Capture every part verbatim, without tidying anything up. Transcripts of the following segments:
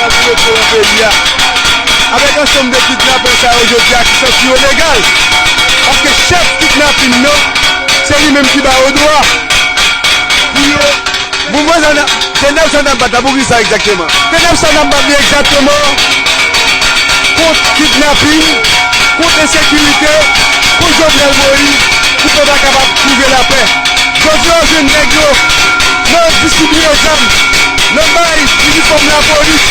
Ki rete nan peyi a. Avèk ansanm de kidnapè sa yo jodi a ki santi yo legal. Paske chèf kidnapin nan, se li menm ki ba yo dwa pou yo. Mouvman sa n ap, se nèg sa n ap bat la, poukisa egzakteman? Se nèg sa n ap bat li egzakteman kont kidnapin, kont ensekirite, kont Jovenel Moïse, pou pèp la kapab twouve lapè. Jodi a, w jwenn nèg yo nan distribiye zam, nan bay inifòm lapolis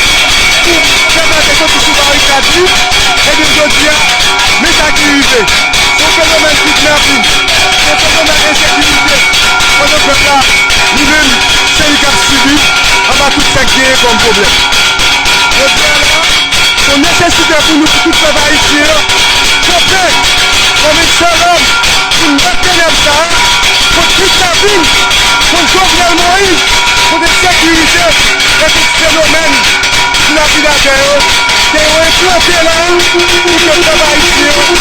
pou pèp la te soti sou barikad li. Ebyen, jodi a, men sa ki rive. Se yon fenomèn kidnapin, se yon fenomèn ensekirite. Pandan pèp la, li menm, se li k ap sibi anba tout sa k genyen kòm pwoblèm. Jodi a la, se yon nesesite pou nou, pou tout pèp ayisyen an, kanpe kòm yon sèl òm pou n bat tenèb sa a, kont kidnapin, kont Jovenel Moïse, kont ensekirite e kont fenomèn dilapidatè yo ke yo enplante la pou ke pèp ayisyen an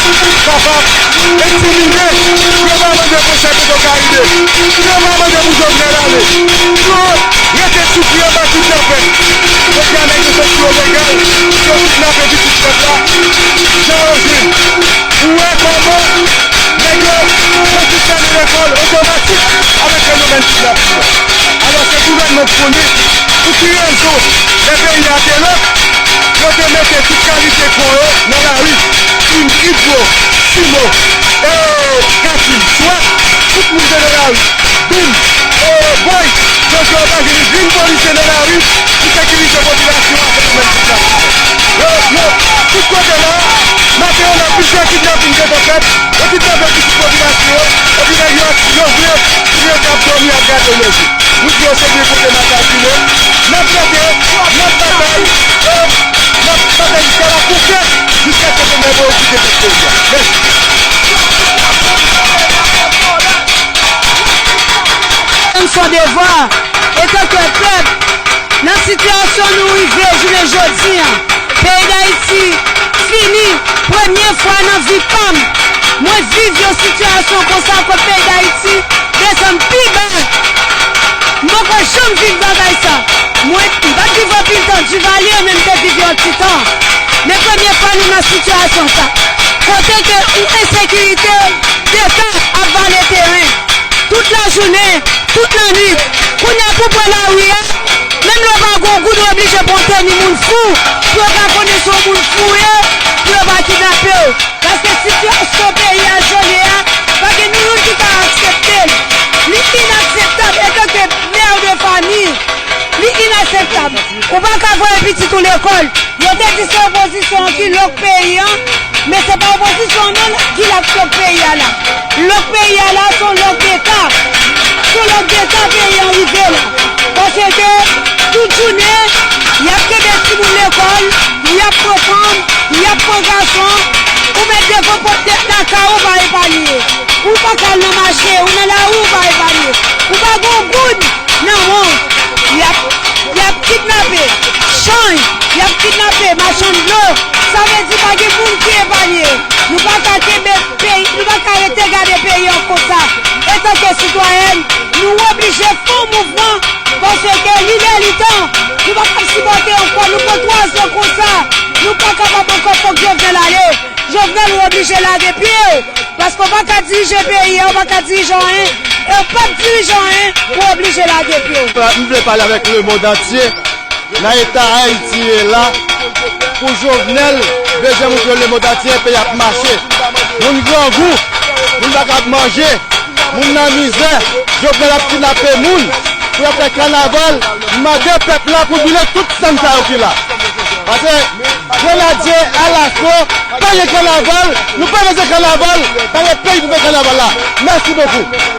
kapab entimide, pou yo pa mande konsèy Petwokaribe, pou yo pa mande pou Jovenel ale, pou yo rete soufri anba kidnapè. Jodi a nèg yo santi yo legal, yo kidnape pitit pèp la, jan yo jwenn. Ou wè kòman nèg yo santi fèmen lekòl otomatik avèk fenomèn kidnapin nan. Alò se gouvènman k konnen pou ki rezon lè peyi a te lòk, yo te mete tout kalite kò yo nan lari. Kin, Idro, Simo, e, Katin, Swat, tout moun te nan lari. Bim! E, Boy, jodi a w pa jwenn grenn polisye nan lari pou sekirize popilasyon an, fenomèn kidnapin. Yo, yo, tout kote la, maten an, nan plizyè kidnapin te fèt, yo kidnape pitit popilasyon an, epi nèg yo, yo vle, pou yo t ap dòmi ap gade yo. Nou di yo se byen kote n ap kalkile, n ap rete, n ap batay, e n ap batay jiska la konkèt, jiskaske Jovenel Moïse kite tèt peyi a. Mèsi. N son devwa, etanke pèp, nan sitiyasyon nou rive jounen jodi a, peyi Dayiti fini, premye fwa nan vi pa m, mwen viv yon sitiyasyon konsa kot peyi Dayiti desann pi ba. M poko janm viv bagay sa. Mwen, m pa t viv anpil tan Duvalier, men m te viv yon ti tan. Men premye fwa nou nan sitiyasyon sa. Kote ke yon ensekirite deta ap vale teren. Tout lajounen, tout lannwit. Kounye a pou pran lari a, menm lè w pa gen yon goud, w oblije pran teni moun fou, pou yo ka konnen se yon moun fou w ye, pou yo pa kidnape w. Paske sitiyasyon peyi a jounen an, pa gen ni youn ki ka aksepte l. Li inakseptab, etanke mè de fanmi, li inakseptab. Ou pa ka voye pitit ou lekòl. Yo te di se opozisyon an ki lòk peyi an, men se pa opozisyon an non ki l ap lòk peyi a la. Lòk peyi a la, se yon lòk deta. Se yon lòk deta peyi an rive la. Paske tout jounen, y ap kenbe timoun lekòl, y ap pran fanm, y ap pran gason, ou mèt devan pòt lakay ou pa epanye. Ou pa ka al nan mache, ou nan lari ou pa epanye. Ou pa gen yon goud nan men w. Y ap, y ap kidnape, chanj, y ap kidnape, machann dlo. Sa vle di pa gen moun ki epanye. Nou pa ka kenbe peyi, nou pa ka rete gade peyi an konsa. Etanke sitwayèn, nou oblije fè yon mouvman, paske li lè li tan. Nou pa ka sipòte ankò, nou pran twa zan konsa. Nou pa kapab ankò, fòk Jovenel ale. Jovenel, ou oblije lage pye w, paske w pa ka dirije peyi a, w pa ka dirije anyen, e w p ap dirije anyen, ou oblije lage pye w. M vle pale avèk lemonn antye nan eta Ayiti ye la, pou Jovenel bezwen montre lemonn antye peyi ap mache. Moun grangou, moun pa kab manje, moun nan mizè, Jovenel ap kidnape moun pou y ap fè kanaval. M mande pèp la pou vire tout sèn sa yo ki la. Paske grenadye, alaso, pa gen kanaval, nou pa bezwen kanaval, pa gen peyi pou fè kanaval la. Mèsi bokou.